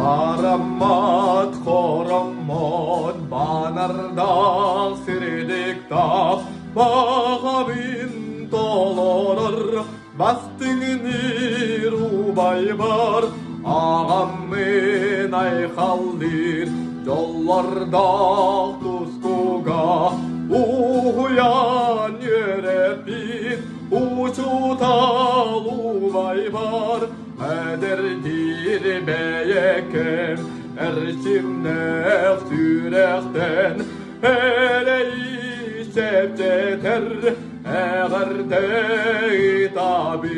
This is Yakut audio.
Бараммат хороммот банардаах сирдиктаах баҕабын толорор бастыҥныыр убайбар аҕаммын айхаллыыр дьоллордоох тускуга уһуйан үөрэппит учуутал убайбар эдэрдиир бэйэкэм эрчимнээх сүрэхтэн эрэйи чэпчэтэр эҕэрдэ ыытабын.